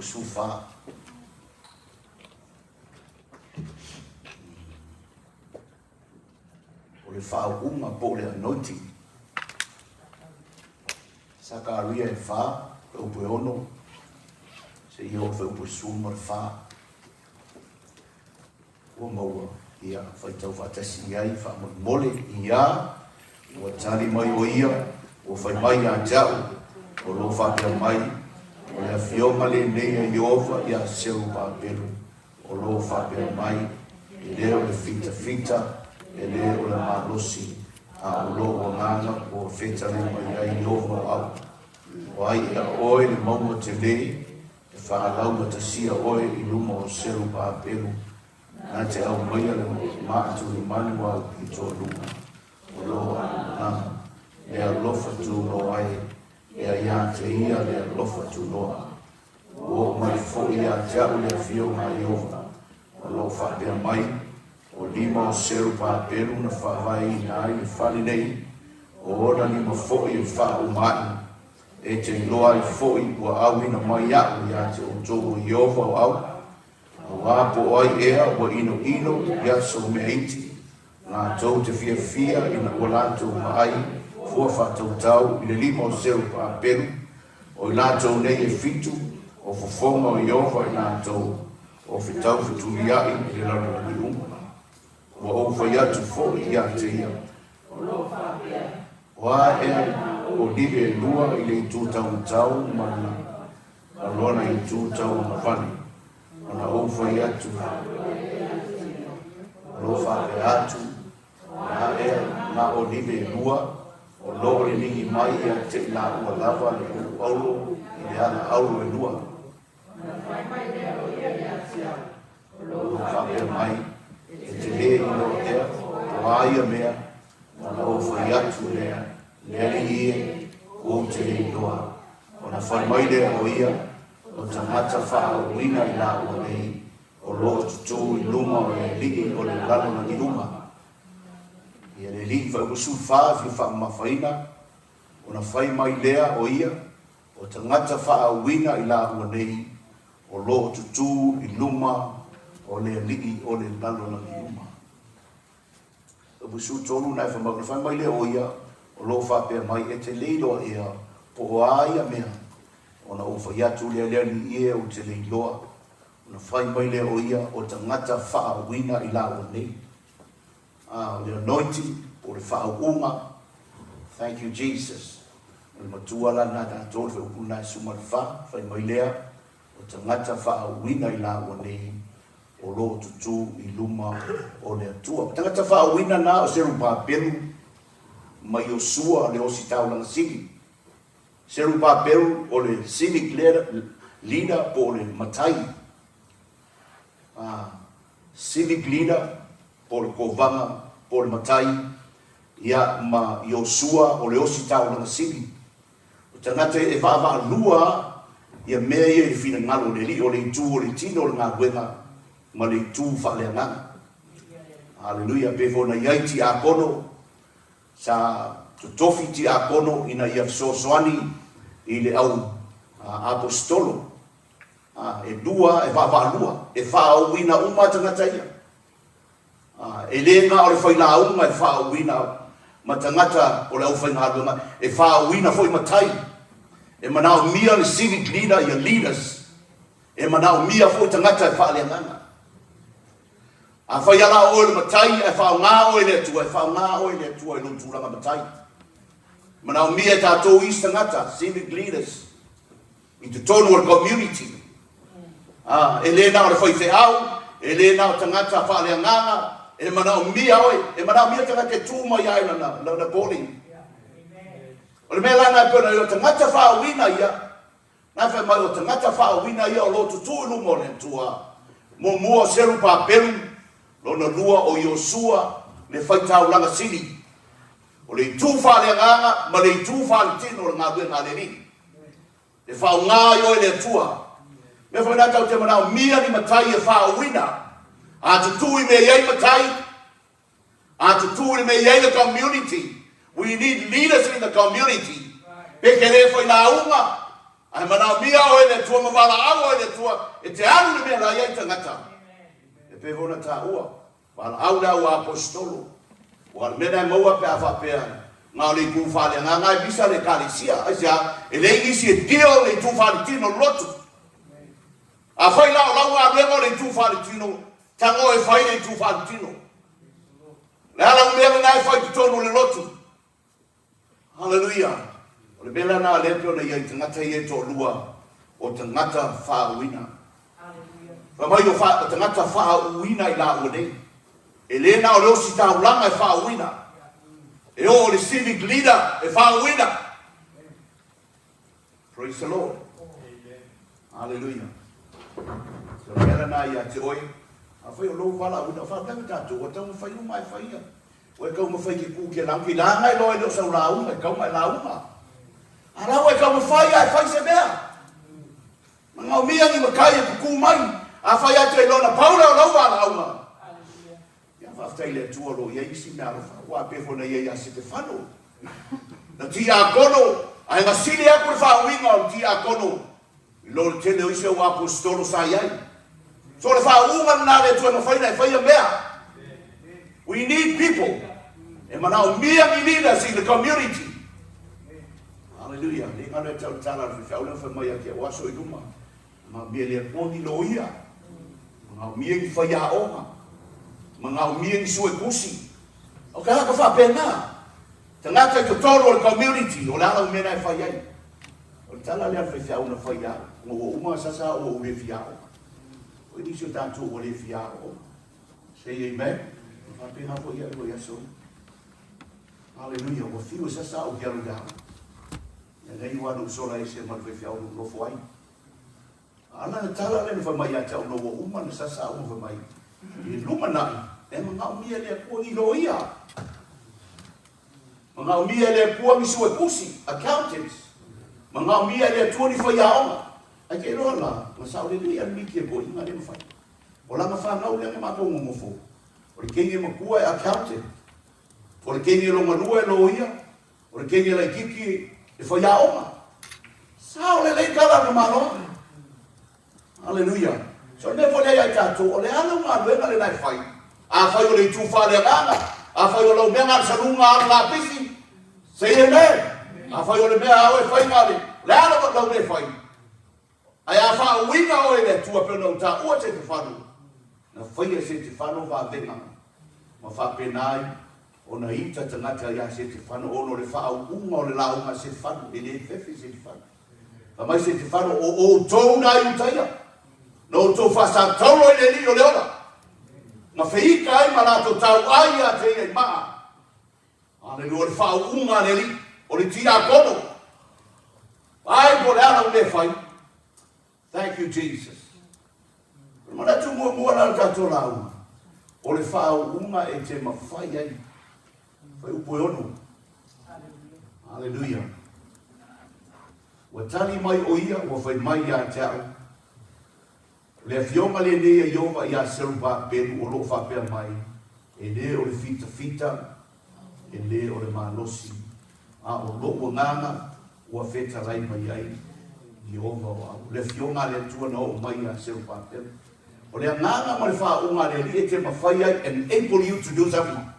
Fuaiupu 14. O le faauuga po o le anointing. Sakaria e 4, fuaiupu e 6, seia oo i le fuaiupu e 14. Ua maua, ia, faitau faatasi i ai, faamolemole, ia, ua tali mai o ia, ua fai mai ia te au, o lo o faapea mai, o le afioga lenei a Ieova iā Serubabelu, o lo o faapea mai, e le o le fitafita, e le o le malosi, a o lou agaga ua fetalai mai ai Ieova o au. O ai ea oe le mauga tele, E faalaugatasia oe i luma o Serubabelu, na te aumaia le maatulimanu au i toaluga, o lou agaga, le alofa tunoa e, ea ia te ia le alofa tunoa. Ua oo mai foi ia te au le afioga a Ieova, o lo o faapea mai, O lima o Serubabelu na faavaeina ai le fale nei, o ona lima foi e faauma ai. E te iloa ai foi ua auina mai aʻu iā te outou o Ieova o au, auā po o ai ea ua inoino i aso mea iti, latou te fiafia ina ua latou vaai fua faatautau i le lima o Serubabelu, o i latou nei e fitu, o fofoga o Ieova i latou, o fetau fetuliaʻi i le lalolagi uma. Ua ou fai atu foi iā te ia, O a ea o live e lua i le itu taumatau ma le ma lona itu tauagavale, ona ou fai atu, o lo faapea atu, o a ea na o live e lua, o lo o liligi mai ia te i laua lava le ulu aulo i le ala aulo e lua. O lo o faapea mai, E te lē iloa ea o a ia mea, ona ou fai atu lea, Le Alii e, ou te le iloa. Ona fai mai lea o ia, O tagata faaauina i laua nei, o lo o tutū i luma o le Alii o le lalolagi uma. Ia le Alii faaupu 14 fia faamamafaina, ona fai mai lea o ia, O tagata faaauina i laua nei, o lo o tutū i luma o le Alii o le lalolagi uma. Upu 13 na e fai mai, ona fai mai lea o ia, o lo o faapea mai, e te le iloa ea po o a ia mea, ona ou fai atu lea, le Alii e, ou te le iloa. Ona fai mai lea o ia, o tagata faaauina i laua nei. A, o le anointing, po o le faauuga. Thank you Jesus. O le matua la lena tatou, le fuaiupu lena e suma le fa, fai mai lea, o tagata faauuina i laua nei, o lo o tutū i luma o le Atua. O tagata faauuina na o Serubabelu ma Iosua le ositaulaga sili. Serubabelu o le civic leader po o le matai. A, civic leader po o le kovaga po o le matai, ia, ma Iosua o le ositaulaga sili. O tagata e vaavaalua ia mea ia i le finagalo o le Alii, o le itu o le tino o le galuega ma le itu faaleagaga. Haleluia! Pei foi ona i ai tiakono, sa totofi tiakono ina ia fesoasoani i le au aposetolo. A, e lua, e vaavaalua, e faaauina uma tagata ia. A, e le na o le failauga e faaauina ma tagata o le aufaigaluega, e faaauina foi matai. E manaomia le civic leader, ia leaders. E manaomia foi tagata e faaleagaga. Afai a la o oe le matai ae faaaoga oe e le Atua, e faaaoga oe e le Atua i lou tulaga matai. E manaomia e tatou isi tagata, civic leaders, i totonu o le community. A, e le na o le faifeau, e le na o tagata faaleagaga, e manaomia oe, e manaomia tagata e tu mai ai lana, lana calling. O le mea la na e pei ona i o tagata faauina ia, na fai mai o tagata faauina ia o lo o tutū i luma o le Atua. Muamua o Serubabelu, lona lua o Iosua, le faitaulaga sili. O le itu faaleagaga ma le itu faaletino o le galuega a le Alii. E faaaoga ai oe e le Atua. Mea foi lena tatou te manaomia ni matai e faauuina. A tutū i mea i ai matai, a tutū i le mea i ai le community. We need leaders in the community. Pe te le failauga, Ae manaomia oe e le Atua ma valaau oe e le Atua e te alu i le mea la e i ai tagata. E pei foi ona taua, valaau le au aposetolo. Aua o le mea lena e maua pe a faapea na o le itu faaleagaga e misa le Ekalesia. Aisea? E leai nisi e deal le itu faaletino o le lotu. Afai la o lau galuega o le itu faaletino, tago e fai le itu faaletino. O le a lau mea lena e fai i totonu o le lotu? Haleluia! O le mea la lena lea e pei ona i ai tagata ia e toalua o tagata faauuina. Fai mai o, fa, o tagata faauuina i laua nei. E le na o le ositaulaga e faauuina. E oo i le civic leader e faauuina. Praise the Lord. Hallelujah. So le mea lena ia te oe, afai o lou valaauina, o faapea tatou, ua taumafai uma e fai ia. Ua e taumafai ke ku ke lau, ke langa e loa e le o sau lauga, e tau mai lauga. A la ua e taumafai a e fai se mea. Manaomia ni matai e pupū mai, afai atu e iloa na pau lea o lau valaauga. Ia, faafetai i le Atua o lo o i ai isi meaalofa, aua e pei foi ona i ai ia Setefano, na tiakono, ae na sili atu le faauiga o le tiakono i lo le tele o isi au aposetolo sa i ai. So o le faauuga lena a le Atua e mafai ona e faia mea. We need people. E manaomia ni leaders in the community. Hallelujah. Le galo e tau le tala a le faifeau lea fai mai ia te au aso i luma. Manaomia e le Atua ni loia, manaomia ni faiaoga, manaomia ni suetusi. O ke aha ka faapena? Tagata i totonu o le community, o le a lau mea na e fai ai? O le tala lea a le faifeau na fai ia au, ona ua uma sasa au ua ou le fia aoga. O nisi o tatou ua le fia aooga. Say amen. E faapena foi ia i aso. Hallelujah. Ua fiu e sasa au ki alu i le aoga. Ia nei ua alu sola ese ma le faifeau na nofo ai. A lana tala lea na fai mai ia te au ina ua uma na sasa au ma fai mai, I le lumanai, e manaomia e le Atua ni loia. Manaomia e le Atua ni suetusi, accountants. Manaomia e le Atua ni faiaoga. Ae te iloa la, na saolelei a le miti e toeaiina lea na fai. O lana fanau lea na matou nonofo, o le teine matua e accountant, o le teine lona lua e loia, O le teine laititi e faiaoga. Sao lelei tala a le Malo. Aleluia. So le mea foi lea ia i tatou, o le a lau galuega lena e fai? Afai o le itu faaleagaga, afai o lau mea na o le saluga alu lapisi, say amen. Afai o le mea a oe e fai na o le, o le a lau mea e fai? Ae a faauiga oe e le Atua pei ona ou taua Setefano, na faia e Setefano vavega ma faapena ai ona ita tagata ia Setefano ona o le faauuga o le lauga a Setefano, e le fefe Setefano. Fai mai Setefano, o outou na Iutaia, na outou faasataulo i le Alii o le ola, na feita ai ma latou tauai ia te ia i maa. Aleluia, o le faauuga a le Alii, o le tiakono. Ai po o le a lau mea e fai. Thank you, Jesus. O le manatu muamua la o le tatou lauga, o le faauuga e te mafai ai. Fai upu e ono. Aleluia. Ua tali mai o ia, ua fai mai ia te au. O le afioga lenei a Ieova iā Serubabelu o lo o faapea mai, E le o le fitafita, e le o le malosi, a o loʻu agaga ua fetalai mai ai Ieova o au. O le afioga a le Atua na oo mai iā Serubabelu. O le agaga ma le faauuga a le Alii e te mafai ai, enable you to do something.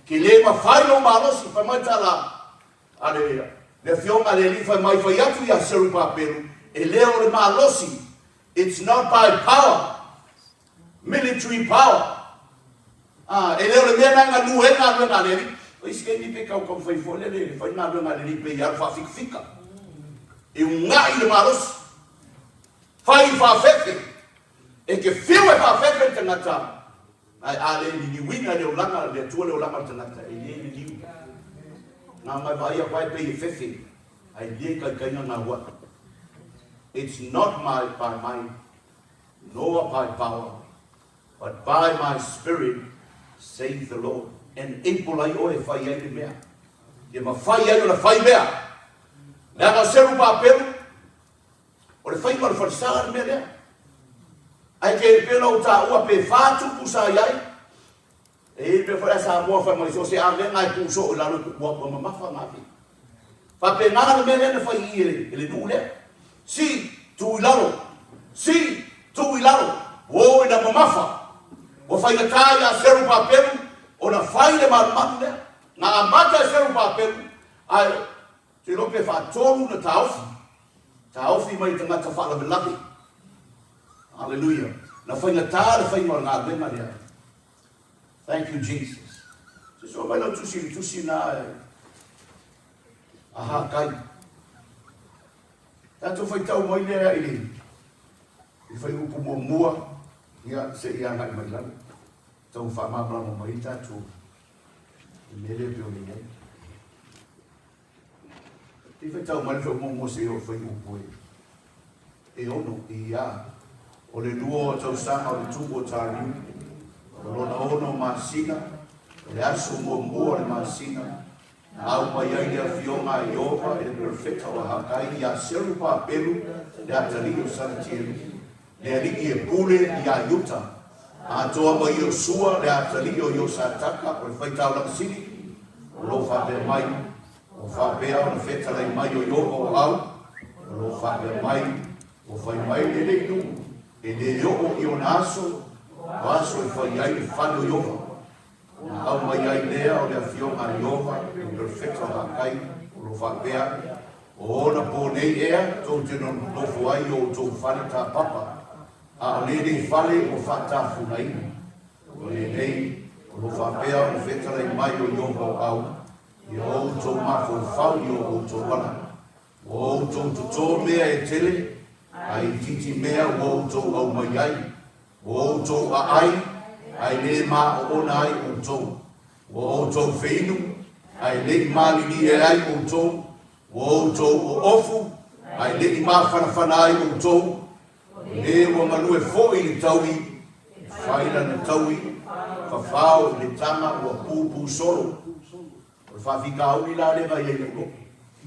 Ke le mafai lou malosi, fai mai tala a le le afioga a le Alii fai mai, fai atu iā Serubabelu, e le o le malosi, it's not by power, military power. Ah, e le o le mea na e galue ai galuega a le Alii. O isi taimi pe tau taumafai foi lele e fai galuega a le Alii pei e alu faafikafika. E una'i le malosi. Fai faafefe. E te fiu e faafefe le tagata, ae a le liliuina e le olaga, le Atua le olaga o le tagata, e le liliu. Na ona e vaai atu lava e pei e fefe, ae le taitaiga gaua'i. It's not my, by might, nor by power, but by my spirit, saith the Lord. Enable ai oe e fai ai le mea. Ia mafai ai ona fai mea. Leaga o Serubabelu, O le faiga o le falesa le mea lea. Ae ke pei ona ou taua pe fa tupu sa i ai. E i ai mea foi a Samoa fai mai so o se avega e tu soo i lalo ua, ua mamafa na ave. Faapena le mea lea na fai i i e le, e le nuu lea. Sii, tuu i lalo. Sii, tuu i lalo. Ua oo ina mamafa. Ua faigata ia Serubabelu ona fai le malumalu lea. Na amata e Serubabelu, ae ou te iloa pe faatolu ona taofi. Taofi mai e tagata faalavelave. Aleluia. Na faigata le faiga o le galuega lea. Thank you Jesus. Susua mai lau tusi i le tusi na e a Hakai. Tatou faitau mai lea i le i fuaiupu muamua, ia se i agai mai lalo. Tau faamalamalama mai tatou i mea lea pei ona i ai. Te faitau mai le fuaiupu muamua seia oo i le fuaiupu e ono, ia. O le lua o tausaga o le tupu o Tariu, o lona ono masina, o le aso muamua o le masina, Na aumai ai le Afioga a Ieova i le perofeta o Hagai iā Serubabelu le atalii o Salatielu, le alii e pule iā Iuta, atoa ma Iosua le atalii o Iosataka o le faitaulaga sili, o lo o faapea mai, Ua faapea ona fetalai mai o Ieova o au, o lo o faapea mai, Ua fai mai lenei nuu, e le oo i ona aso, o aso e fai ai le fale o Ieova. Ona aumai ai lea o le Afioga a Ieova i le perofeta o Hakai, o lo o faapea, O ona pō nei ea tou te nonofo ai i o outou fale tapapa, a o lenei fale ua faatafunaina. O lenei, o lo o faapea ona fetalai mai o Ieova o au, ia outou mafaufau i o outou ala. Ua outou totō mea e tele, a itiiti mea ua outou aumai ai. Ua outou aai, ae le maoona ai outou. Ua outou feinu, ae le i malilie ai outou. Ua outou oofu, ae le i mafanafana ai outou. O le ua galue foi i le taui, e fai lana taui, fafao i le taga ua pupū solo. O le faafitauli la lea na i ai lou loto.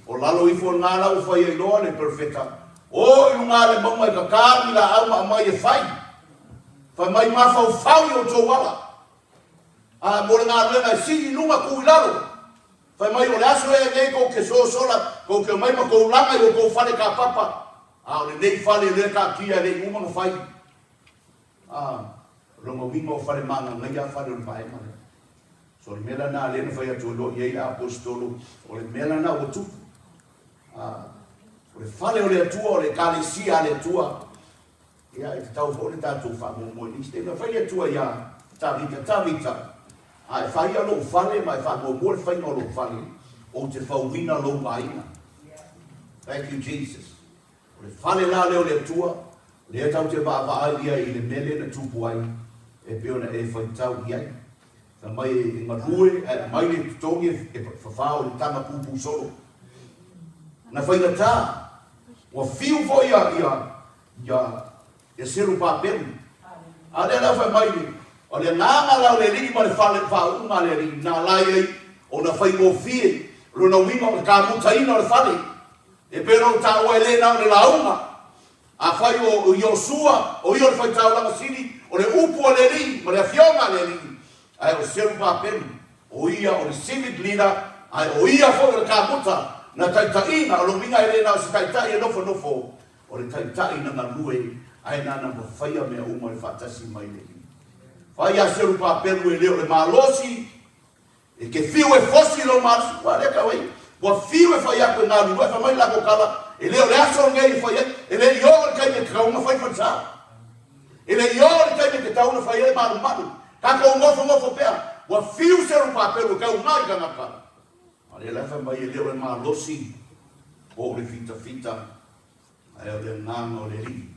O lalo ifo i lena la ua fai ai loa le perofeta, O i luga le mauga e kaka ni laau ma aumai e fai. Fai mai mafaufau i outou ala. A mo le galuega e sii i luga tuu i lalo. Fai mai o le aso ea nei kou te sosola, kou te omai ma kou laga i o kou fale kapapa. A o lenei fale lea taatia e le i uma ona fai. A, o lona uiga o fale magagaia fale o le vaega lea. So o le mea lena lea na fai atu ai loa i ai le Aposetolo, o le mea lena ua tupu. A, o le fale o le Atua, o le Ekalesia a le Atua, ia e tatau foi ona tatou faamoemoe i nisi taimi. Na fai le Atua iā Tavita, Tavita, a e faia lou fale ma e faamuamua le faiga o lou fale, ou te fauina lou aiga. Thank you, Jesus. O le fale la lea o le Atua, lea tatou te vaavaai i ai i le mea lea na tupu ai, e pei ona e faitau i ai. Fai mai e galue ae aumai le totogi e fafao i le taga pupū solo. Na faigata, ua fiu foi ia, ia, ia, ia Serubabelu. A lea la fai mai le, o le agaga la o le Alii ma le fale faauuga a le Alii, na ala ai ona faigofie lona uiga o le kamutaina o le fale. E pei ona ou taua e le na o le lauga. Afai o Iosua, o ia o le faitaulaga sili, o le upu a le Alii ma le afioga a le Alii, ae o Serubabelu, o ia o le civic leader, ae o ia foi o le kamuta na taitaiina, o lona uiga e le na o se taitai e nofonofo, o le taitai na galue, ae nana ua faia mea uma i le faatasi mai le Alii. Fai a Serubabelu e le o le malosi, E te fiu e fosi lou malosi, ua lea tau ai, ua fiu e fai atu e galulue, fai mai le latou tala, e le o le aso lenei e fai ai, e le i oo le taimi e tatau ona fai falesa. E le i oo le taimi e tatau ona fai ai le malumalu. Tatou nofonofo pea, ua fiu Serubabelu e tauga i tagata. A o lea la e fai mai e le o le malosi po o le fitafita Ae o le agaga o le Alii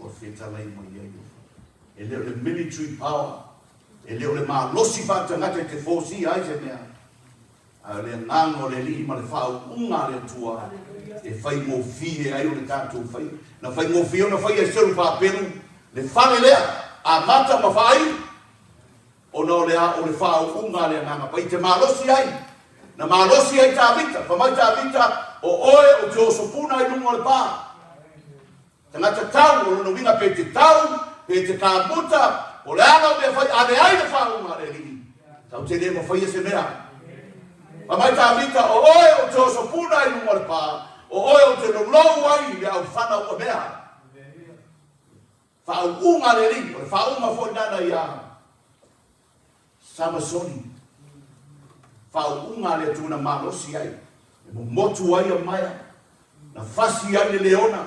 ua fetalai mai ai. E le o le military power, e le o le malosi faaletagata e te forcia ai se mea, ae o le agaga o le Alii ma le faauuga a le Atua e faigofie ai ona tatou faia. Na faigofie ona faia e Serubabelu le fale lea, amata ma faaiu. Ona o le a o le faauuga a le Agaga Paia te malosi ai. Na malosi ai Tavita, fai mai Tavita, o oe ou te oso puna i luga o le pā. Tagata tau, o lona uiga pe te tau, pe te kamuta, o le a lau mea fai, ave ai le faauuga a le Alii. Tau te le mafaia se mea. Fai mai Tavita, o oe ou te oso puna i luga o le pā, O oe ou te lolou ai i le aufana ua mea. Faauuga a le Alii, o le faauuga foi lena ia Samasoni. Faauuga a le Atua na malosi ai, e momotu ai a maea, na fasi ai le leona.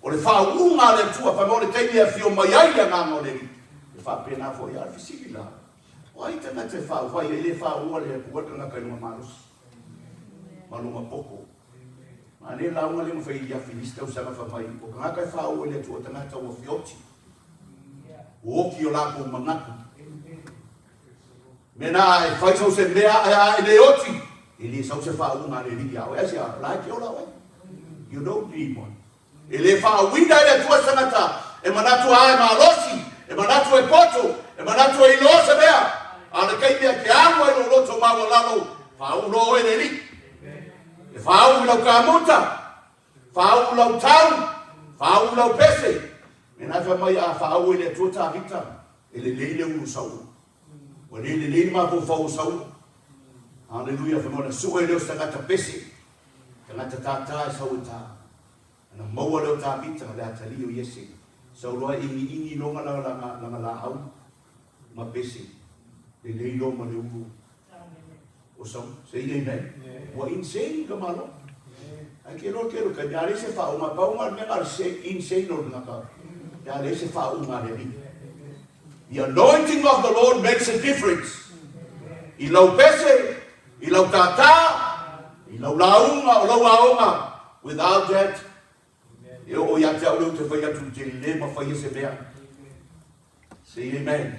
O le faauuga a le Atua, fai mai o le taimi e afio mai ai le Agaga o le Alii. E faapena foi a le fesili la, o ai tagata e faauuga ai, e le faauuga le Atua le tagata i lona malosi ma lona poto. Manaia le lauga lea na fai i Afi i nisi tausaga fai mai, o tagata e faauu e le Atua o tagata ua feoti, ua oti o latou manatu. Mena a e fai sau se mea ae a e le oti, e le sau se faauuga a le Alii ia oe. Aisea? O la e te ola oe. You don't need one. E le faauuina e le Atua se tagata e manatu a e malosi, e manatu e poto, e manatu e iloa se mea. A o le taimi e te alu ai lou loto maualalo, faauu loa oe e le Alii. E faauu i lau kamuta, faauu lau tau, faauu lau pese. Mena e fai mai a faauu e le Atua Tavita, e lelei le ulu o Saulo. Ua le lelei le mafaufau o Saulo. Haleluia, fai mai ona sue lea o se tagata pese, tagata tātā e sau e tā. Ana maua lea o Tavita, le atalii o Iese. Saulo e iniini lona lana laau ma pese. Lelei loa ma le ulu o Saulo. Say amen. Ua insane ka malo. Ai ke loa ke loa ka a leai se faauuga pau nga mea na se insane o le tagata. A leai se faauuga a le Alii. The anointing of the Lord makes a difference. I lau pese, i lau tātā, i lau lauga, o lau aoga. Without that, e oo ia te au lea ou te fai atu i te le mawhai e se mea. Say amen.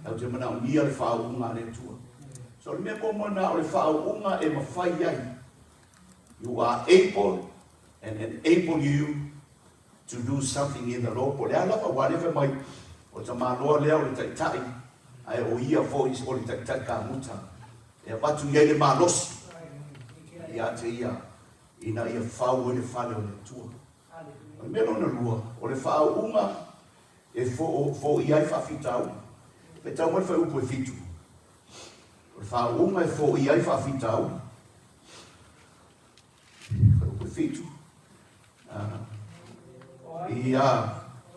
Tatou te manaomia le faauuga a le Atua. So o le mea muamua lena o le faauuga e mafai ai. You are able and enable you to do something in the Lord. Po o le a lava, aua o lea e fai mai, o le tamaloa lea o le taitai, ae o ia foi o le taitai kamuta. E avatu i ai le malosi ia te ia ina ia fau ai le fale o le Atua. O le mea lona lua, o le faauuga e foia ai faafitauli. Faitau mai le fuaiupu e 7. O le faauuga e foia ai faafitauli. Fuaiupu e 7. Ia,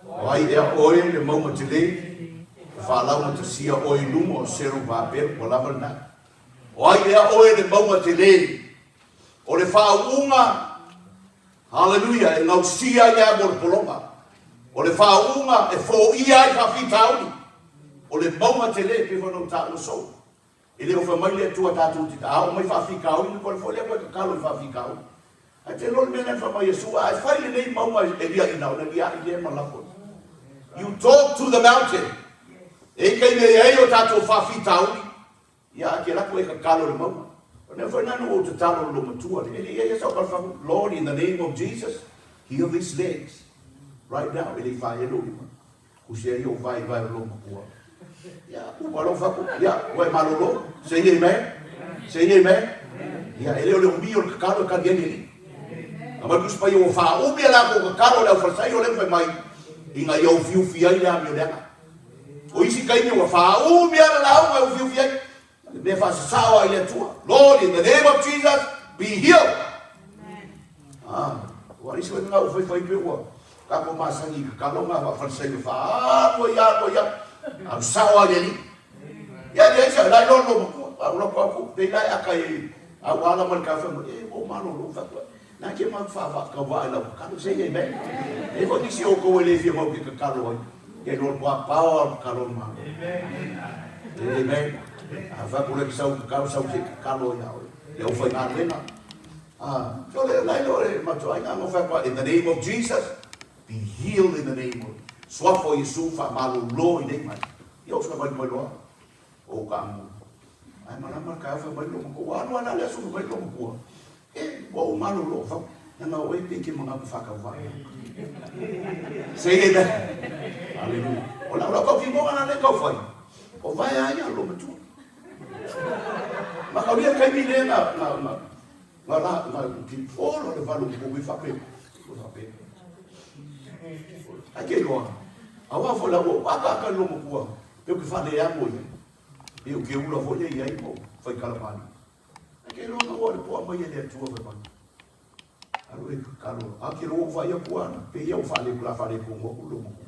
o ai ea oe le mauga tele, e faalaugatasia oe i luma o Serubabel, ua lava lena. O ai ea oe le mauga tele, o le faauuga Haleluia! E gausia ai le amo o le pologa. O le faauuga e foia ai faafitauli. O le mauga tele, e pei foi ona ou taua sou. E le o fai mai le Atua tatou te a oo mai faafitauli, ona toe foi lea toe tatalo i faafitauli. Ae te iloa le mea lea na fai mai Iesu, a e fai lenei mauga e liaina, ona liai lea ma lafo. You talk to the mountain. E i ai taimi e i ai o tatou faafitauli, Ia, a te alu atu e tatalo i le mauga. O le mea foi lena na ou tatalo i lou matua lea, e le i ai lava sau fale, Lord, in the name of Jesus, heal these legs right now. E le i faia lou lima. Kusi ai ou vaivai o lou matua. Ia, upa lou fatu, ia, ua e malolo. Say amen. Say amen. Ia, e le o le umi o le tatalo e tali ai le Alii. Aumai le Tusi Paia ua faaumi a latou tatalo a le aufalesaio lea na fai mai, ina ia ufiufi ai le amioleaga. O isi taimi ua faaumi lava le lauga e ufiufi ai. Le mea faasasao lava i le Atua. Lord, in the name of Jesus, be healed. Ah, ua isi foi na ua faifai pe ua tatou masani i tatalo na faafalesai ua faaalu ai alu ai alu. Alu sao lava i le Alii. Ia leai sa lai loa lo matua. Au lau kau pe lai aka i au ala ma le kau fai mai, e ua malolo fai Na te mau whaawhakawaa i lau kakalo, say amen. E foi nisi o kou e le fia mau ke kakalo ai. Ke loa le pao au kakalo o malo. Amen. A whaku le sau kakalo, sau se kakalo ia oe. Le au whai ngā lena. Ah, so le lai lo le matua ai ngā whai in the name of Jesus, be healed in the name of Suafa o Iesu wha malo lo i nei mai. Ia o suna mai loa. O ka amu. Ae malama le taeao fai mai lou matua, ua alu lava la le aso fai mai lou matua, E, ua ou malolo, fau, leaga o oe pei ke manatu faatauvaa. Say amen. Hallelujah. O lau lau tautinoga la lea tau fai, o vae a ia lou matua. Mataulia le taimi lea na, na, na, na, na, na, ki olo le valu o i fape, o fape. Ai ke iloa, aua foi la ua akaaka lou matua, Peu ke faaleamo ia. Pe o ke ula foi lea i ai ma ou faikala maliu. Ae ke iloa na ua le poa mai e le Atua fai mai. Alu e tatalo, a ke loa ua vaai aku ana, pehea ua faale, la faaletonu aku lou matua.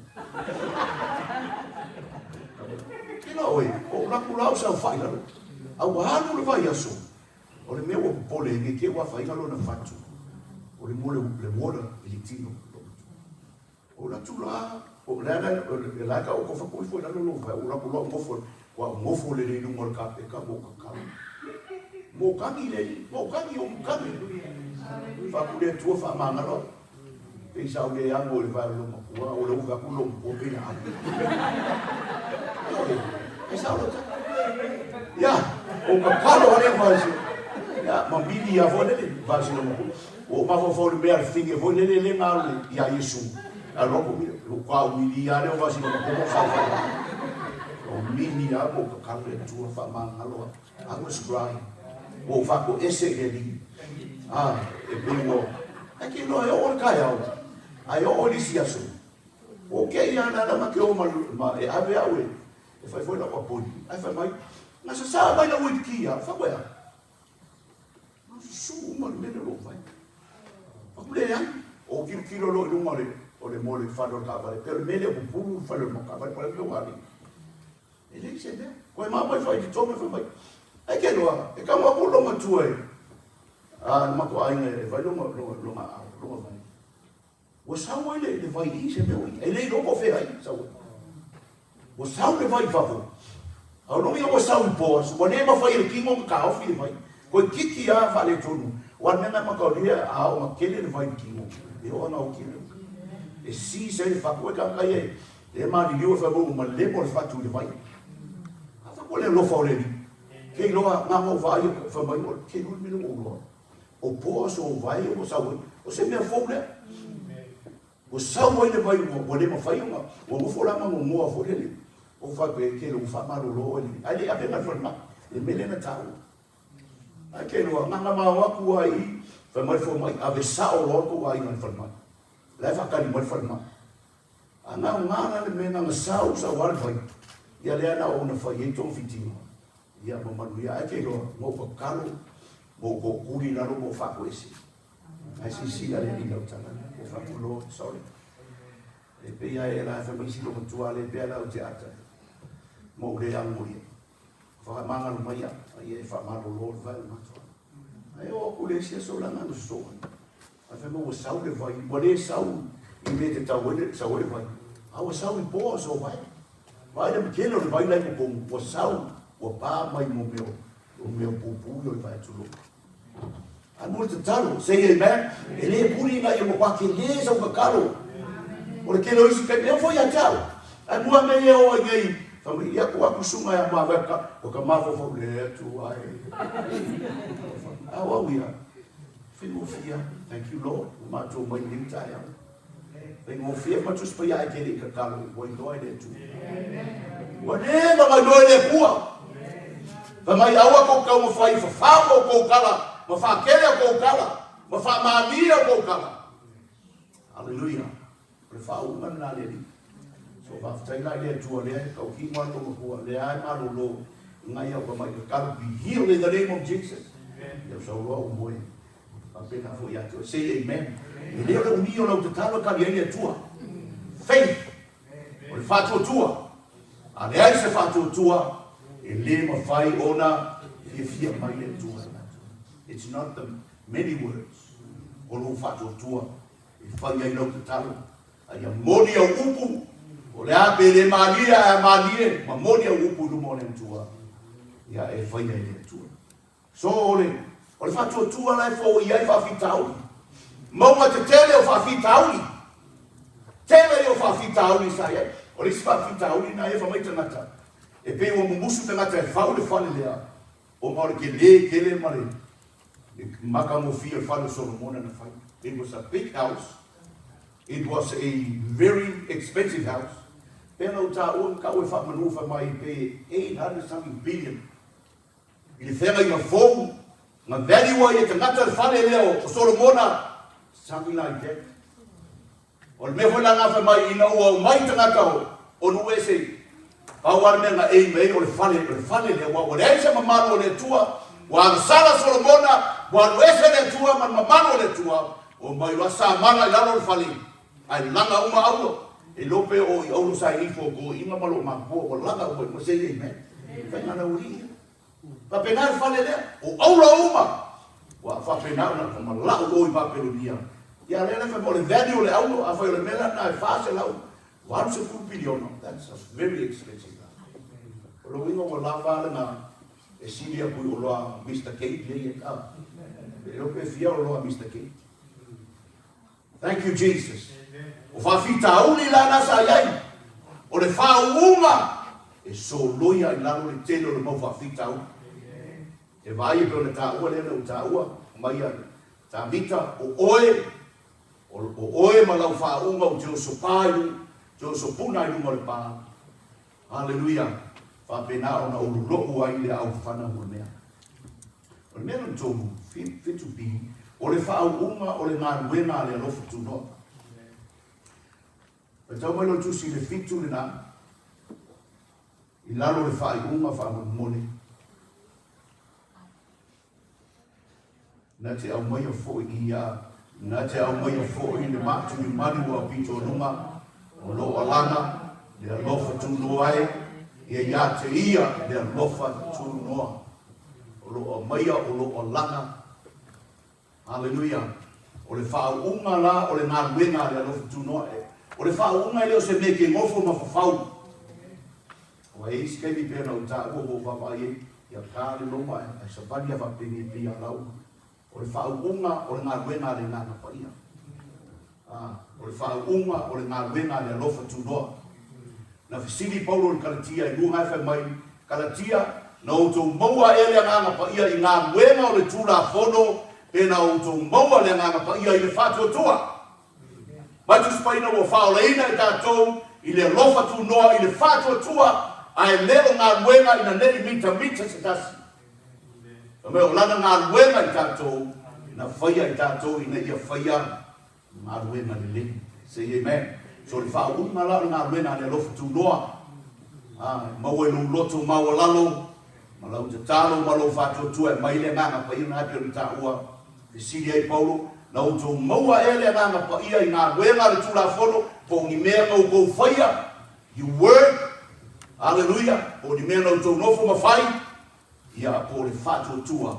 Kela oe, o ou laku la o saofai lalo. A ua alu le vaiaso, o le mea ua popole ai nei te i ua afaina lona fatu, o le mo le water i le tino o lou matua. O ou latu la, o le ala, o la e taoto fatu ifo i lalo lou vae, o ou laku loa ou nofo, ua ou nofo lelei i luga o le kapeta ma ou tatalo. Mo kagi le alii, mo kagi, o mo kagi. Faaku le Atua faamagalo au. Pei sa ou le ago i le vae o lou matua, o le ua vae atu lou matua pei na alu. Ioe, ai sa ou tala. Ia, o tatalo ale vae se. Ia, ma mili ia foi lele, vae se lou matua. Ua ou mafaufau i le mea a le fine foi lele lea na alu ia Iesu. Alu atu mili, lou tau mili lava lea o vae se lou matua ma ou saofai ai. O mili lava ma ou tatalo i le Atua faamagalo au. I was crying. Ua ou faatoese i le Alii. A, e pei ua... Ae ke iloa e oo i le taeao, a e oo i le isi aso, ua ou tei lava na ala ma te o ma, ma e ave au e, e fai foi lau appointment. Ae fai mai, na sasā mai lau uiliki ia, fai koe a? Na susu uma le mea lea o lou vae. Fai atu, leai. Ou tilotilo loa i luga o le, o le mo le fale o le taavale, pei o le mea lea o pupulu le fale o le taavale, po o le a le mea ua alu ai. E leai se mea. Koe ma mai fai i tonu fai mai. Ai ke loa, e kau aku lo matua e. A le matua aiga e vai longa longa longa au, longa vai. Ua sau ai le le vai i se mea ua i. E le iloa po o fea ai sau ai. Ua sau le vai i fafo. A o lona ia ua sau i Boas, ua le mafai e le kino ona taofi le vai. Toeitiiti lava faaletonu. Aua o le mea lena e mataulia, a oo ina tele le vai i le kino, e oo lava ina oti le E seize ai le fatu. E tagata ia e maliliu e fai mai ua malemo le fatu i le vai. A fai atu o le alofa o le Alii. Ke iloa, na ona ou vaai atu, fai mai, ke iloa le mea lea ua ou iloa. O Boas o vai ua sau ai. O se mea fou lea. Ua sau ai le vai ua le mafai ona, ua nofo la ma nonoa foi lele. Ou faapea, e tele ua faamalolo oe le, ae le i avega i le falemai, le mea lea na taua. Ae ke iloa, na ona ma o atu lava i i, fai mai le fomai, ave sao loa le tou aiga i le falemai. O la e faatali mai le falemai. A na aoga la le mea na ona sau sau lava le vai, ia lea na oo ina fai ai togafitiga, ia ma manuia. Ae ke iloa, na ou tatalo, ma ou tootuli i lalo ma ou faatoese. Ae silasila le Alii i lau tala lea, ua fai atu, Lord, sorry. E pei lava e la e fai mai isi loomatua le pea la ou te ata ma ou le ago ia. Whakamangalo mai au, a ia e whaamalolo le vai o matua. Ae oo atu le isi aso la na sosoo ai. Ae fai mai ua sau le vai, ua le sau i mea te tau ai le, sau ai le vai. A ua sau i po aso vai. Vaai le tele o le vai la i totonu, ua sau, ua pa mai mo mea o mea pupuu i o le vai tulou. Ae mo le tatalo, say amen, e le puni ina ia matua tele sau tatalo. O le tele o isi taimi, e oo foi ia te au. Ae mua mea ia e oo ai nei, fai mai, ia tuu atu susuga ia mavae ka, ua ka mafaufau le Atua e. A o au ia, faigofie lava. Thank you Lord, ua matou mai lenei taeao. Faigofie ma Tusi Paia ae te le i tatalo, ua iloa e le Atua. Ua leva ona iloa e le Atua. Fai mai, aua tou taumafai i fafao ma outou tala, ma faatele a outou tala, ma faamalie a outou tala. Aleluia. O le faauuga lena a le Alii. So faafetai la i le Atua lea e tautino lava lou matua, lea e malolo ngai au tamai tatalo, be healed in the name of Jesus. Ia ou sau loa ou moe. Faapena foi ia te oe. Say amen. E le o le umi o lau tatalo e kali ai le Atua. Faith. O le faatuatua. A leai se faatuatua, e le mafai ona fiafia mai le Atua. It's not the many words. O lou faatuatua e fai ai lau tatalo. A ia moni au upu, o le a pe le malie ae a malie, ma moni au upu i luma o le Atua. Ia e fai ai le Atua. So o le, o le faatuatua la e foia ai faafitauli. Mauga tetele o faafitauli. Tele ia o faafitauli sa i ai. O le isi faafitauli na ia fai mai tagata, e pei ua mumusu tagata e fau le fale lea, ona o le tele tele ma le, le matagofie o le fale o Solomona na fai. It was a big house. It was a very expensive house. Pei ona ou taua, na tau e faamanu fai mai pe 800 something billion. I le feagaiga fou, na value ai e tagata le fale lea o Solomona, something like that. O le mea foi la na fai mai ina ua omai tagata o o nuu ese, pau lava le mea na aim ai o le fale, o le fale lea, aua ua leai se mamalu o le Atua, ua agasala Solomona, ua alu ese le Atua ma le mamalu o le Atua. Omai loa samala i lalo o le fale, ae laga uma auro. E iloa pe oo i auro sa i ai fotoiga ma loo matua ua laga uma i luga. Say amen. Faiga na ualii ia. Faapena le fale lea, o auro uma. Ua faapena ona famala'u o i Papelonia. Ia lea la fai mai o le value o le auro, afai o le mea la lena e 480 piliona, that's a very expensive. O lona uiga ua lava lena e sili atu i oloa Mister K lea ia ta. E iloa pe fia oloa Mister K. Thank you Jesus. O faafitauli la na sa iai, o le faauuga e soloia i lalo le tele o le mau faafitauli. E vaai e pei ona taua lea na ou taua mai a Tavita, o oe, o oe ma lau faauuga ou te oso pa i luga, te oso puna i luga o le pa. Haleluia! Faapena ona ou lolo'u ai le aufana mo le mea. O le mea lona tolu, 7B, o le faauuga o le galuega a le alofa tunoa. Faitau mai lau tusi i le fitu lena, i lalo o le faaiuga faamolemole. Na te aumaia foi ia, na te aumaia foi le maatuimalu a pitonuga o lo o alaga le alofa tunoa e, ia ia te ia le alofa tunoa. O lo o aumaia o lo o alaga. Haleluia. O le faauuga la o le galuega a le alofa tunoa e. O le faauuga e le o se mea e te nofo ma fafau. Ua i ai isi taimi pei ona ou taua ua ou vaavaai ai, ia ta le loma ae savali lava faapenei pei a lauga. O le faauuga o le galuega a le Agaga Paia. A, o le faauuga o le galuega a le alofa tunoa. Na fesili Paulo i le Kalatia i luga ae fai mai, Kalatia, na outou maua ea le Agaga Paia i galuega o le Tulafono pe na outou maua le Agaga Paia i le faatuatua? Mai Tusi Paia ua faaolaina e tatou i le alofa tunoa i le faatuatua ae le o galuega ina ne i mitamita se tasi. Fai mai o lana galuega i tatou na faia i tatou ina ia faia galuega lelei. Say amen. So le faauuga la o le galuega a le alofa tunoa, a, maua i lou loto maualalo ma lau tatalo ma lou faatuatua e aumai le Agaga Paia lena e pei ona taua. Fesili ai Paulo, Na outou maua ea le Agaga Paia i galuega a le Tulafono, po o ni mea na outou faia, you work, haleluia, po o ni mea na outou nofo ma fai, ia, po o le faatuatua.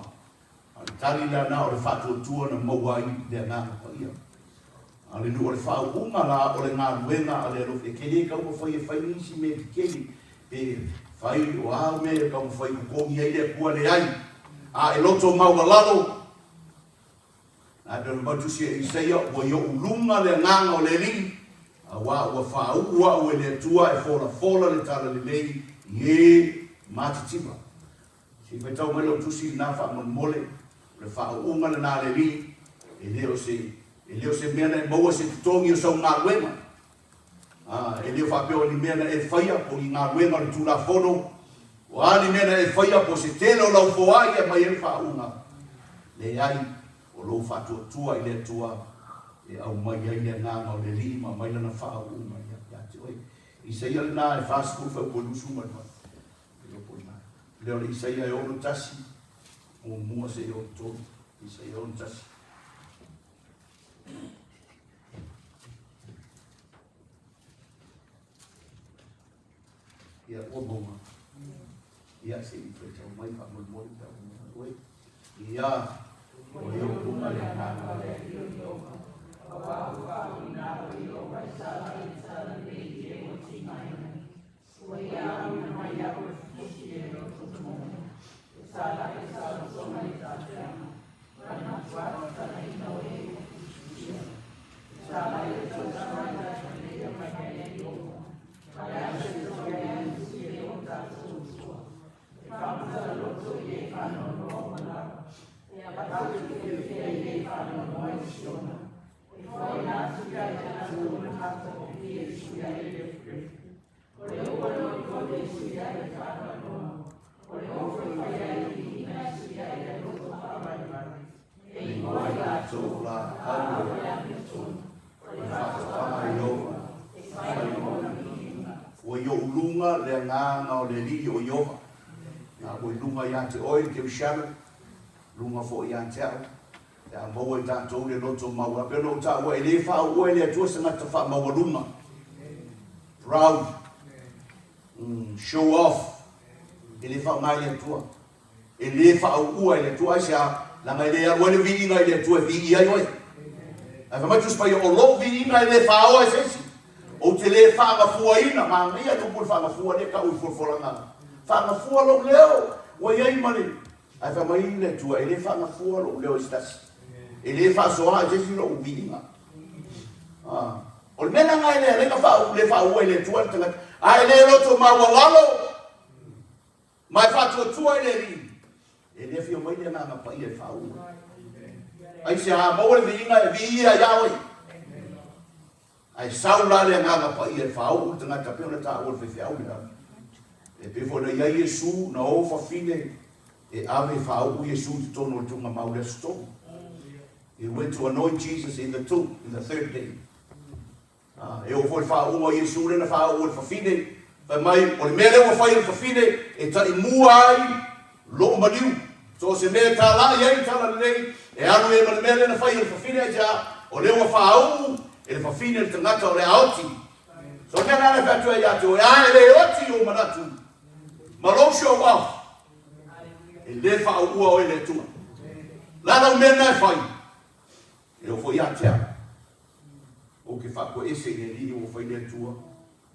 A o le tali lena o le faatuatua na maua ai le Agaga Paia. Haleluia, o le faauuga la o le galuega a le alofa. E te le taumafai e fai nisi mea tetele, pe fai o a mea e taumafai e totogi ai le Atua, leai. A e loto maualalo, Na pei ona mautusi e Isaia, Ua i oʻu luga le agaga o le Alii, auā ua fāuʻu aʻu e le Atua e folafola le talalelei i e matitiva. Se i faitau mai lau tusi lenā faamolemole, o le faauuga lenā a le Alii, e le o se, e le o se mea na e maua se totogi o sau galuega. Ā, e le o faapea o ni mea na e faia, po o ni galuega o le Tulafono, o a ni mea na e faia, po o se tele o lau foai e aumai ai le faauuga. Leai, o lou faatuatua i le Atua e aumai ai le agaga o le Alii ma aumai lana faauuga ia, ia te oe. Isaia lena e 40 fuaiupu e 28. E iloa po o lena. Lea o le Isaia e 61, muamua seia 63. Isaia 61. Ia, ua maua. Ia, se i faitau mai faamolemole pe a ua maua oe. Ia, ua i ou luga le agaga o le Alii o Ieova. Aua ua faauuina au e Ieova e sala i le talalelei i e ua tigaina. Ua ia auina mai au e fetusi e loto moe, e sala i saolotoga i taapeaga. E igoa i latou laau e amiotonu, o le faatoaga a Ieova, e fai lona viiga. Ua i ou luga le agaga o le Alii o Ieova, na ua i luga ia te oe le kerisiano, luga foi ia te au. Pe a maua i tatou le loto maualalo, pei ona ou taua, e le faaauua e le Atua se tagata faamaualuga, proud, show off, e le faaaoga e le Atua. E le faaauua e le Atua, aisea? Leaga e le alu ai le viiga i le Atua e viia ai oe. Ae fai mai le Tusi Paia, o lou viiga e le faaoa e se isi. Ou te le faagafuaina, manaia le upu le faagafua lea e tau i folafolaga. Faagafua lou leo, ua i ai ma le Ae fai mai le Atua, e le faagafua lou leo i se tasi. E le faasoa i se isi lou viiga. Ah. O le mea lena e le alai na faa, le faaua i le Atua le tagata. A e le loto maualalo, ma e faatuatua i le Alii, e le afio mai le Agaga Paia e faaua. Aisea, maua le viiga e viia ia oe. Ae sau la le Agaga Paia e faauu le tagata pei ona taua e le faifeau le au. E pei foi ona i ai Iesu, na o fafine e ave e faauu Iesu i totonu o le tuugamau i le aso tolu. He went to anoint Jesus in the tomb in the third day. Ah, e oo foi le faauuga o Iesu lea na faauu e le fafine, fai mai, o le mea lea ua fai e le fafine e taimua ai lou maliu. So o se mea e talai ai le talalelei, e alu ai ma le mea lea na fai e le fafine, aisea? O lea ua faauu e le fafine le tagata o le a oti. So o le mea lena e fai atu ai ia te oe, a e le oti ou manatu ma lou show off, e le faauua oe e le Atua. O le a lau mea lena e fai? E oo foi ia te au, ou te faatoese i le Alii ua fai le Atua.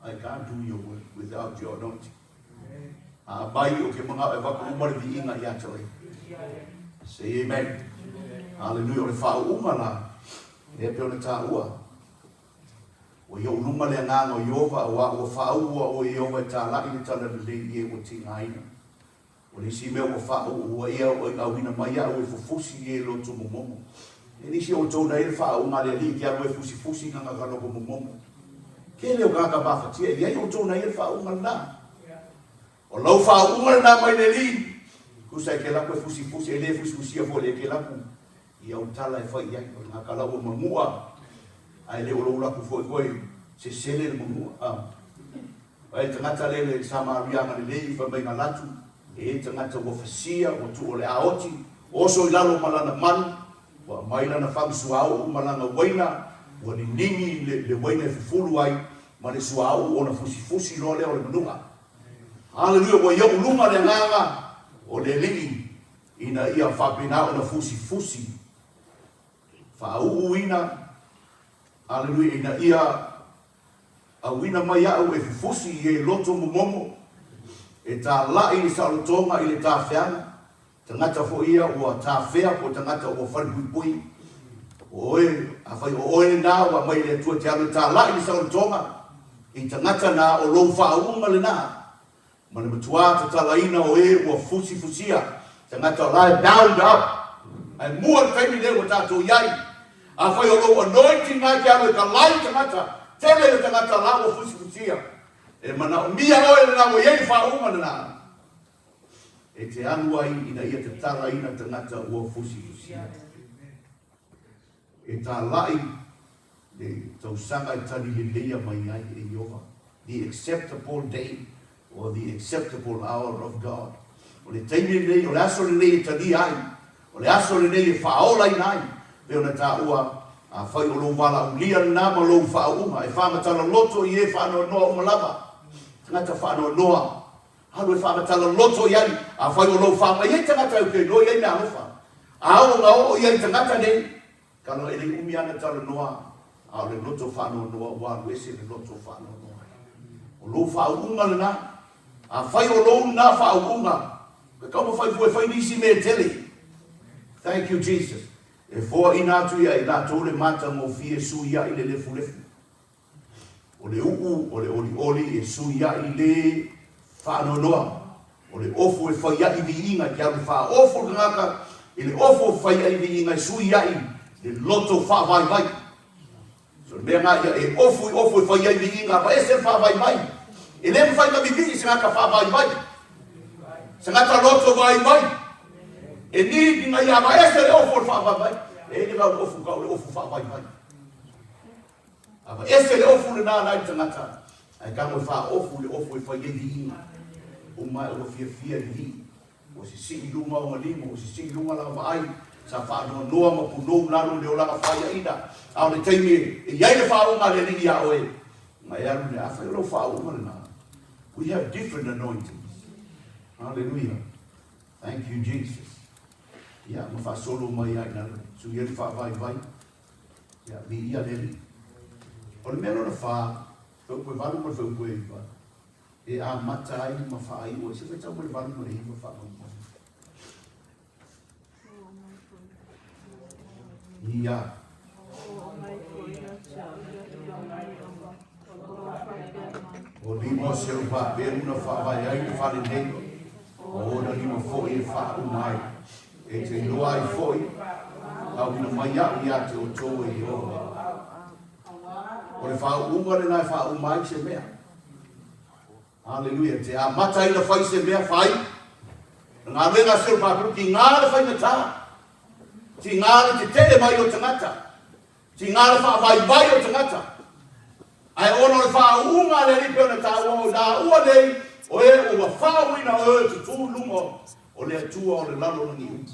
I can't do your work without your anointing. A mai o ke manao e avatu uma le viiga ia te oe. Say amen. Hallelujah. O le faauuga la, lea pei ona taua. Ua i ou luma le agaga o Ieova, auā ua faauua oe Ieova e tālaʻi le talalelei i e ua tigaina. O le isi mea ua faauuua ia ua auina mai au e fufusi i e loto momomo. E nisi o outou na i ai le faauuga a le Alii ke alu e fusifusi na ka loko momomo. Tele o tagata mafatia e i ai outou na i ai le faauuga lena. O lau faauuga lena mai le Alii, tusa e ke laku e fusifusi, e le fusifusia foi le ke laku i au tala e fai i ai. O le gaka lau ua manua, ae le o lou laku foi koe sesele le manua. Ah. Ai tagata le le Samaria agalelei fai mai na latu, e iai tagata ua fasia, ua tuu o le a oti, oso i lalo ma lana manu, ua aumai lana fagu suauu ma lana uaina, ua ninini le, le uaina e fufulu ai ma le suauu ona fusifusi loa lea o le manu'a. Haleluia, ua i ou luma le agaga o le Alii ina ia faapena ona fusifusi, faauuina, haleluia, ina ia Auina mai a'u e fufusi i e loto momomo, e tālaʻi le saolotoga i le tafeaga, tagata foi ia ua tafea po o tagata ua falepuipui. O oe, afai o oe lenā ua aumai e le Atua e te alu e tālaʻi le saolotoga i tagata nā, o lou faauuga lenā. Ma le matuā tatalaina o e ua fusifusia, tagata o la e bound up. Ae mua le taimi lea ua tatou i ai. Afai o lou anointing na e te alu e talai tagata, tele le tagata la ua fusifusia. E manaomia oe lena ua i ai le faauuga lena e te alu ai ina ia tatalaina tagata ua fusifusia. E talai le tausaga e tali leleia mai ai e Ieova, the acceptable day or the acceptable hour of God. O le taimi lenei, o le aso lenei e talia ai, o le aso lenei e faaolaina ai, pei ona taua, afai o lou valaaulia lena ma lou faauuga, e faamatala loto i e faanoanoa uma lava, tagata faanoanoa, alu e faamatala loto i ai, afai o lou faamai ai tagata e iloa i ai meaalofa, a oo na oo i ai tagata nei, Kalo e le umi ana talanoa, a o le loto faanoanoa ua alu ese le loto faanoanoa. O lou faauuga lena. Afai o lou lena faauuga, e taumafai fua e fai nisi mea e tele. Thank you Jesus. E foaina atu ia i latou le matagofie suiai le lefulefu. O le uʻu, o le olioli e suiaʻi le faanoanoa. O le ofu e faiaʻi viiga, e te alu faaofu le tagata i le ofu e faiaʻi viiga e suiaʻi le loto faavaivai. So le mea lena ia e ofu i ofu e fai ai viiga, aveese le faavaivai. E le mafai ona vivii se tagata faavaivai, se tagata loto vaivai. E need ina ia aveese le ofu o le faavaivai. E i ai le gau ofu tau le ofu faavaivai. Aveese le ofu lena na i le tagata, ae tago e faaofu i le ofu e fai ai viiga. Uma ae ua fiafia i le vii, ua sisii i luga ona lima, ua sisii i luga lana vaai. Sa faanoanoa ma punou lalo i le olaga faiaina, a o le taimi e i ai le faauuga a le Alii iā oe, na e alu nei. Afai o lau faauuga lena, we have different anointings. Hallelujah. Thank you, Jesus. Ia, ma faasolo mai ai lalo. Sui ai le faavaivai. Ia, viia le Alii. O le mea lona fa, fuaiupu e 8 ma le fuaiupu e 9, e amata ai ma faaiu ai. Se faitau mai le 8 ma le 9 faamolemole. Ia. O lima o Serubabelu na faavae ai le fale nei, o ona lima foi e faauma ai, e te iloa ai foi, auina mai au ia te outou e Ieova. O le faauuga lena e faauma ai se mea. Aleluia. Te amata ai na fai se mea fai. Na galuega a Serubabelu, tiga le faigata, tiga le tetee mai o tagata, tiga le faavaivai o tagata. Ae ona o le faauuga a le Alii pei ona taua o laua nei, o e ua faauuina o e tutū i luma o le Atua o le lalolagi uma.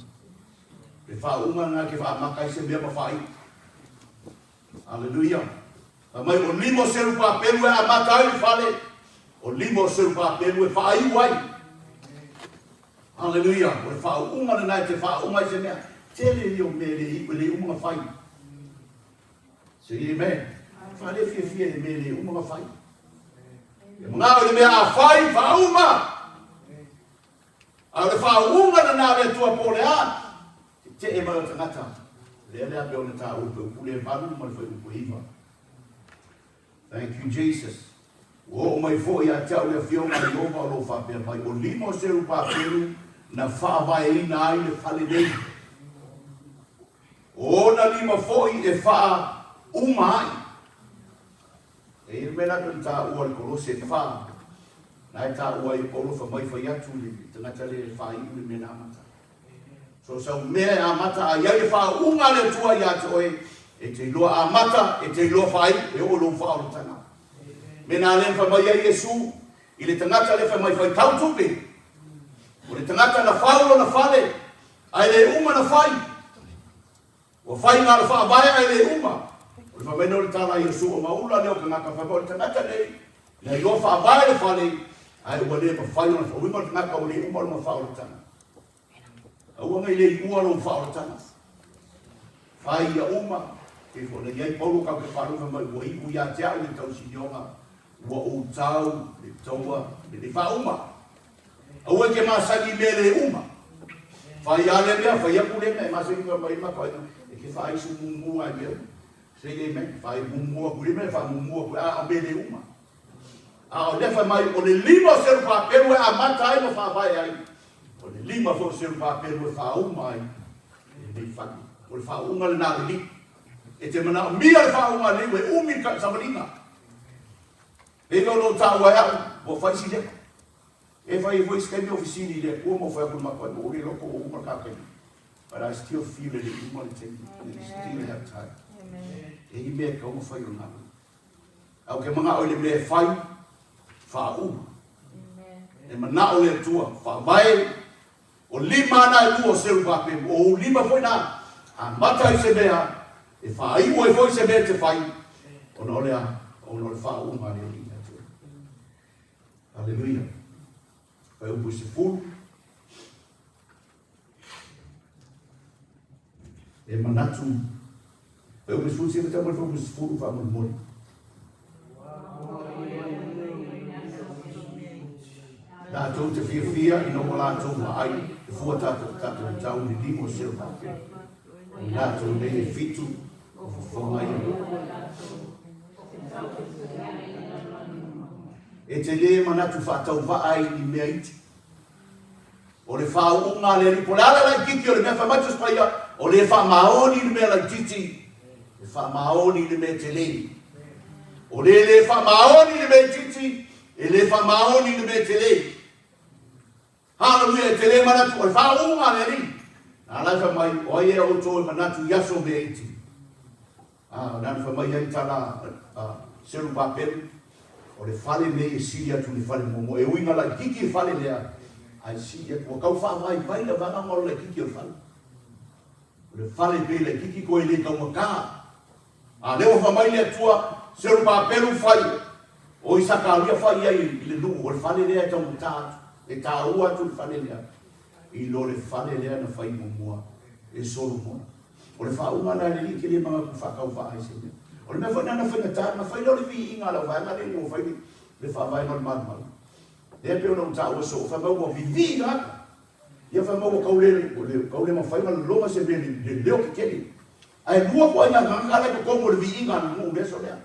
Le faauuga lena ke faamata ai se mea ma faaiu. Aleluia. Fai mai, o lima o Serubabelu e amata ai le fale, o lima o Serubabelu e faaiu ai. Aleluia. O le faauuga lena e te faauuga ai se mea. Tele ia o mea e le iu, e le uma na fai. Say amen. Fa le fiafia i le mea e le uma na fai. E manao i le mea a fai, faauuga. A o le faauuga lena a le Atua po o le a, tetee mai o tagata, lea le a pei ona taua i fuaiupu le 8 ma le fuaiupu e 9. Thank you Jesus. Ua oo mai foi ia te au le Afioga a Ieova o lo o faapea mai, o lima o Serubabelu na faavaeina ai le fale nei. O ona lima foi e faauma ai. E i ai le mea la pei ona taua i le Kolose e fa, na e taua ai e Paulo fai mai fai atu i le tagata lea e faaiu le mea na amata. So sau mea e amata a i ai le faauuga a le Atua ia te oe, e te iloa amata, e te iloa faaiu, e oo i lou faaolataga. Mea na lea na fai mai ai Iesu i le tagata lea fai mai faitau tupe. O le tagata na fau lona fale, ae le uma na fai. Ua fai na o le faavae ae le uma. O le fai mai lea o le tala a Iesu, ona ula lea o tagata, fai mai, o le tagata nei, na iloa faavae le fale, ae ua le mafai ona fauina o le tagata ua le uma lona faaolataga. Aua nei le iua lou faaolataga. Fai ia uma, pei foi ona i ai Paulo kau ke faalogo fai mai, ua iu ia te au le tausinioga, ua ou tau le taua lenei faauma. Aua e te masani i mea le uma. Fai a lea mea, fai atu lea mea, e masani fai mai matou aiga, e te faaisu mumu lava i mea uma. Say amen. Fai mumu atu i lea mea, faamumu atu, a o mea le uma. A o lea fai mai, o le lima o Serubabelu e amata ai ma faavae ai, o le lima foi o Serubabelu e faauma ai lenei fale. O le faauuga lena a le Alii. E te manaomia le faauuga a le Alii, ua umi le savaliga. Pei o lo taua e au, ua fai si lepa. E fai ai foi isi taimi o fesili i le Atua ma fai atu i le matou aiga, ua le iloa po ua uma le ta taimi. But I still feel e le i uma le taimi. We still have time. E i mea e tatau ona fai o le galuega. Ae ou te manao i le mea e fai, faauma. E manao le Atua, faavae, o lima ana e lua o Serubabelu, o ou lima foi na, amata ai se mea, e faaiu ai foi se mea e te fai, ona o le a? Ona o le faauuga a le Alii ia te oe. Aleluia. Fuaiupu e 10. E manatu, fuaiupu e 10, se faitau mai le fuaiupu e 10 faamolemole. Latou te fiafia ina ua latou vaai le fua tatou tatou tau i le lima o Serubabele. O latou nei e fitu o fofoga ia. E te lē manatu faatauvaa ai i ni mea iti. O le faauuga a le Alii, po o le a le laitiiti o le mea, fai mai Tusi Paia, o le faamaoni i le mea laitiiti, e faamaoni i le mea telē. O le lē faamaoni i le mea itiiti, e lē faamaoni i le mea telē. Haleluia, e te lē manatu, o le faauuga a le Alii. Na ala e fai mai, o ai ea outou e manatu i aso mea iti? A, o le ala fai mai ai tala a Serubabelu, o le fale nei e sili atu i le fale muamua. E ui ina laitiiti le fale lea, ae sili atu. Ua tau faavaivai le vaega o le laitiiti o le fale. O le fale pei laititi toe le taugata. A lea ua fai mai le Atua, Serubabelu fai, o Isakaria fai i ai i le nuu, o le fale lea e taugata atu, e taua atu le fale lea i lo le fale lea na fai muamua e Solomona. O le faauga la e le Alii e te le manatu faatauvaa ai se mea. O le mea foi lena na faigata, na fai lea o le viiga a lau vaega lea ina ua fai le faavaega o le malumalu. Lea e pei ona ou taua soo, fai mai ua vivii tagata. Ia fai mai ua tau le, tau le mafai ona lologa se mea i le leo tetele. Ae lua ituaiga tagata la i totonu o le viiga a le nuu i le aso lea.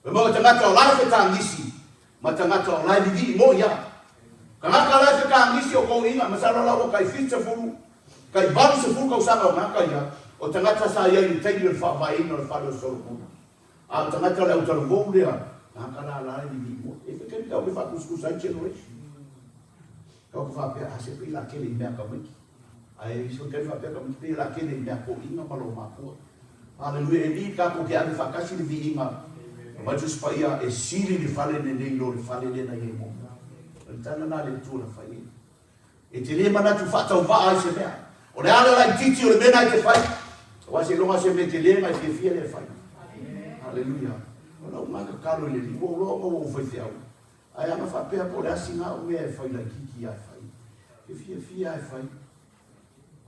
Fai mai o tagata o la e fetagisi ma tagata o la e vivii moi lava. Tagata la e fetagisi o toeaiina, masalo la ua tai 70, tai 80 tausaga o tagata ia, o tagata sa i ai i le taimi o le faavaeina o le fale o Solomona. A o tagata o le autalavou lea, tagata la la e vivii moi. E fai taimi tau ke faatusatusa ai generation. Tau ke faapea, a se pei la tele i mea tamaiti. Ae isi foi taimi faapea tamaiti pei la tele i mea toeaiina ma lou makua. Haleluia, e li tatou te ave faatasi le viiga. Fai mai le Tusi Paia, e sili le fale lenei i lo le fale lea na i ai muamua. O le tala lena a le Atua na fai ai. E te le manatu faatauvaa ai se mea. O le a le laitiiti o le mea na e te fai. Aua seiloga se mea tele na e fiafia lea e fai. Haleluia. O lau lena tatalo i le Alii, ua ou iloa ona ua ou faifeau. Ae ana faapea po o le a sina au mea e fai laitiiti lava e fai. E fiafia lava e fai.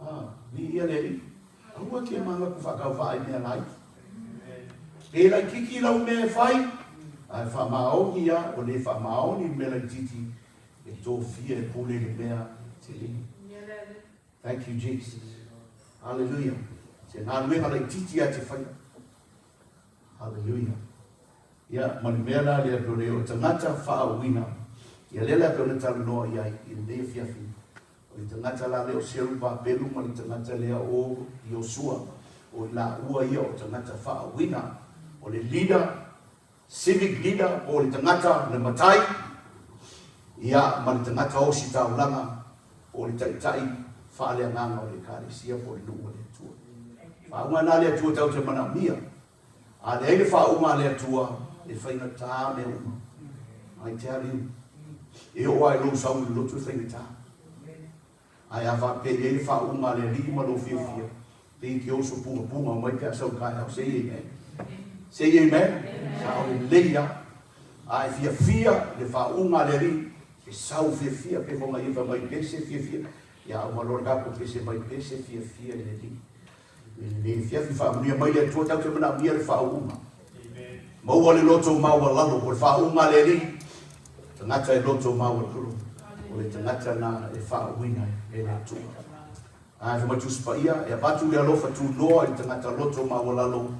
Ah, viia le Alii. Aua e te manatu faatauvaa i mea laiti. Pe laitiiti lau mea e fai, ae faamaoni lava, ua le faamaoni le mea laitiiti, e tofia e pule i le mea tele. Thank you, Jesus. Hallelujah. Se galuega laitiiti lava e te faia. Hallelujah. Ia, ma le mea la lea pei ona o tagata faauuina, ia lea la pei ona talanoa i ai i lenei afiafi, o le tagata la lea o Serubabelu ma le tagata lea o Iosua, o i laua ia o tagata faauuina, o le leader, civic leader, po o le tagata, le matai, ia, ma le tagata ositaulaga, po o le taitai faaleagaga o le Ekalesia po o le nuu a le Atua. Faauuga na a le Atua tatou te manaomia. A leai le faauuga a le Atua, e faigata mea uma. I tell you, e oo lava i lou sau i le lotu e faigata. Ae a faapea e i ai le faauuga a le Alii ma lou fiafia, pei e te oso pugapuga mai pe a sau i le taeao. Say amen. Say amen. Sao lelei lava. A e fiafia i le faauuga a le Alii, e sau fiafia, pei foi ona ia fai mai pese fiafia. Ia uma loa le tatou pese mai pese fiafia i le Alii. I lenei afiafi, faamanuia mai le Atua tatou te manaomia le faauuga. Maua le loto maualalo, o le faauuga a le Alii, tagata e loto maualalo, o le tagata na e faauuina e le Atua. A e fai mai Tusi Paia, e avatu le alofa tunoa i le tagata loto maualalo,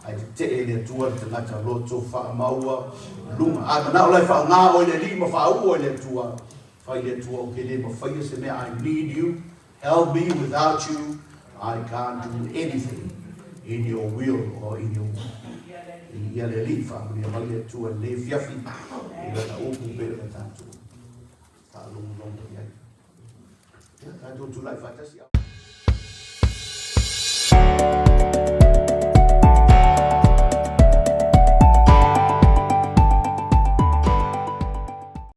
ae tetee e le Atua le tagata loto faamaualuga. A e manao la e faaaoga oe e le Alii ma faauu oe e le Atua, fai i le Atua, ou te le mafaia se mea, I need you, Help me without you I can't do anything in your will or in your way. Viia le Alii, faamanuia mai le Atua i lenei afiafi i lana upu pei ona tatou faalogologo i ai. Ia, tatou tulai faatasi.